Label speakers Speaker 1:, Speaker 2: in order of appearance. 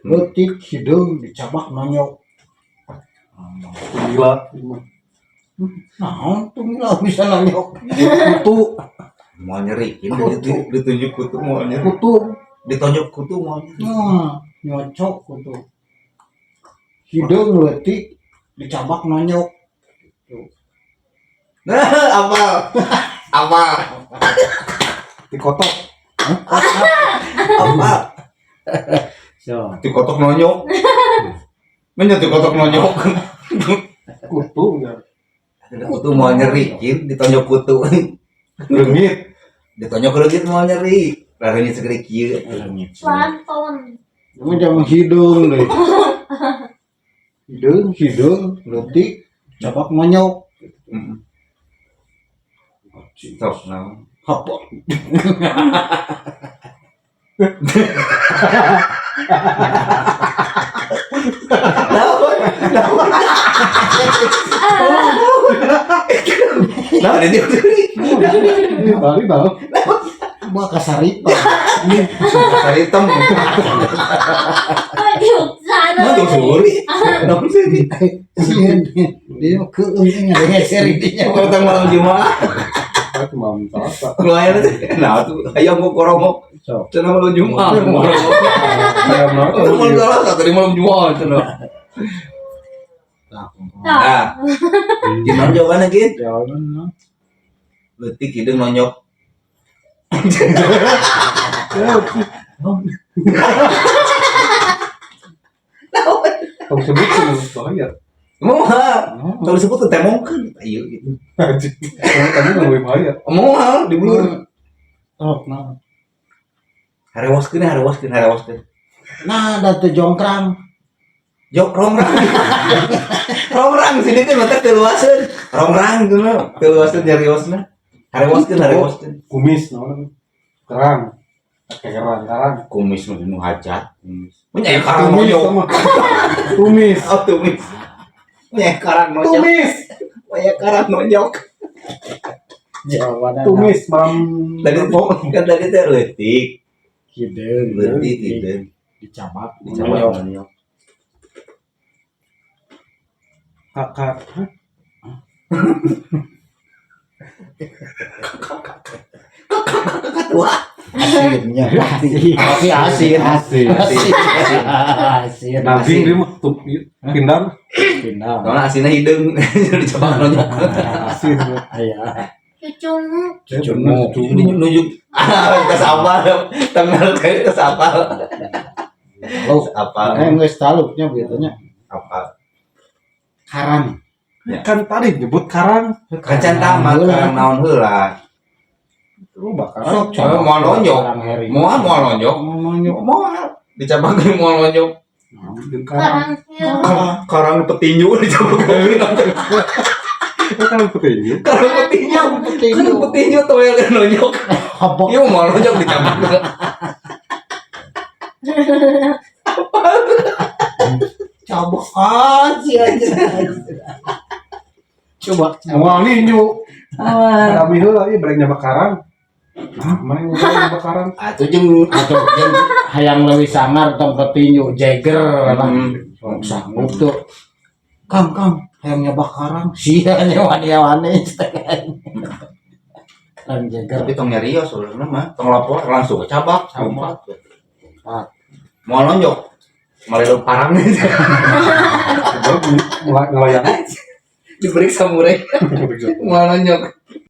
Speaker 1: Leutik hideung dicabak nonyok.
Speaker 2: Gila.
Speaker 1: Naon tuh gila bisa nonyok.
Speaker 2: Kutu.
Speaker 3: Mau nyerikin ditunjuk kutu mau nyeri.
Speaker 1: Kutu.
Speaker 3: Ditonjok kutu mau nyeri.
Speaker 1: Nah, nyocok kutu. Hideung leutik dicabak nonyok.
Speaker 3: Nah, apa? Apa?
Speaker 2: Dikotok.
Speaker 3: Apa?
Speaker 1: So,
Speaker 3: Dikotok nonyok. Menya dikotok nonyok.
Speaker 2: Kutu enggak.
Speaker 3: Kutu mau nyerikin ditonjok kutu.
Speaker 2: Leungit.
Speaker 3: Ditonjok leungit mau nyeri. Leungit segede kieu.
Speaker 1: Leungit.
Speaker 4: Plankton.
Speaker 1: Kamu jangan hideung deh. Hideung, hideung, leutik, cabak nonyok.
Speaker 3: Heeh. Sok naon?
Speaker 1: Apa?
Speaker 3: Naon? Naon? Naon ini?
Speaker 2: Ini bali bal.
Speaker 1: Buah kasaripa.
Speaker 3: Kasar hitam.
Speaker 4: Aduh, sana.
Speaker 3: Nah, tuh suri. Naon sih?
Speaker 1: Dia mah keung ngageser dinya.
Speaker 3: Kalau malam Jumat.
Speaker 2: Aku mau Selasa.
Speaker 3: Lumayan tuh. Nah, tuh ayam kok koromok.
Speaker 1: Sok.
Speaker 3: Cenah malam Jumat. Koromok.
Speaker 2: Ayam naon?
Speaker 3: Itu malam Selasa tadi malam Jumat cenah. Nah, gimana jawabannya, Gin?
Speaker 1: Jawaban
Speaker 3: Leutik hideung nonyok.
Speaker 2: Tong sebut bahaya.
Speaker 3: Moal. Kalau disebut tuh temongkeun ayo gitu.
Speaker 2: Anjing. Kamu nggak lebih bahaya.
Speaker 3: Moal di blur.
Speaker 1: Sok nah.
Speaker 3: Harewoskeun harewoskeun harewoskeun.
Speaker 1: Nah, da teu jongkrang.
Speaker 3: Jok rongrang. Rongrang sini teh mata teu luaseun. Rongrang gitu mah teu luaseun nyariosna. Harewoskeun harewoskeun.
Speaker 2: Kumis naon? Kerang. Kayak kerang, karang.
Speaker 3: Kumis mah nu hajat. Kumis. Nya karang
Speaker 2: Tumis
Speaker 3: nonyok.
Speaker 2: sama. Tumis.
Speaker 3: Oh, tumis. Nya karang nonyok.
Speaker 2: Tumis.
Speaker 3: Nya karang nonyok.
Speaker 1: Jawabanna
Speaker 2: Tumis malam
Speaker 3: Tadi kan tadi teh leutik,
Speaker 1: hideung,
Speaker 3: leutik hideung.
Speaker 1: Dicabak,
Speaker 3: Dicabak nonyok.
Speaker 2: Kakak.
Speaker 3: Kakak tua.
Speaker 1: Asinnya pasti.
Speaker 3: Tapi asin.
Speaker 2: Asin.
Speaker 1: Asin. Asin.
Speaker 2: Naging dia mah tuh pindang
Speaker 1: Pindah.
Speaker 3: Soalnya asinnya hideung dicabak nonyok.
Speaker 2: asin.
Speaker 1: Aya.
Speaker 4: Cucunguk.
Speaker 1: Cucunguk.
Speaker 3: Nunjuk ah kesapal tengah kayak kesapal.
Speaker 1: Lu
Speaker 3: Apa?
Speaker 1: Geus taluknya begitu nya.
Speaker 3: Apa?
Speaker 1: Karang.
Speaker 2: Kan tadi nyebut karang.
Speaker 3: Kacan tamat karang naon heula.
Speaker 2: Lu bakaran.
Speaker 1: Sok
Speaker 3: Oh, mau nonyok.
Speaker 1: Karang Heri.
Speaker 3: Moal moal nonyok.
Speaker 1: Mau nonyok.
Speaker 3: Moal dicabakeun moal nonyok.
Speaker 2: Jeung karang.
Speaker 4: Karang.
Speaker 3: Karang petinju dicabakeun.
Speaker 2: Kan petinju.
Speaker 3: Karang petinju. Karang petinju toel nonyok.
Speaker 1: Apa?
Speaker 3: Ieu moal nonyok dicabakeun.
Speaker 1: Cabak aja aja. Coba.
Speaker 2: Moal ninju. Kami heula ieu bareng nyabak karang. Nah, mana yang nyabak karang?
Speaker 3: Atuh jeung
Speaker 1: Atau jeung hayang leuwih sangar tong petinju Jagger lah.
Speaker 3: Hmm.
Speaker 1: Sanggup tuh. Kang, Kang, hayang nyabak karang. Sia wani-wani. Karang Jagger.
Speaker 3: Tapi tong nyarios sebenarnya mah, tong lapor langsung ke cabak,
Speaker 1: Cabak.
Speaker 3: lompat. Moal nonyok. Malah parang.
Speaker 2: Baru mulai ngelayang.
Speaker 3: Diperiksa murai. Moal nonyok.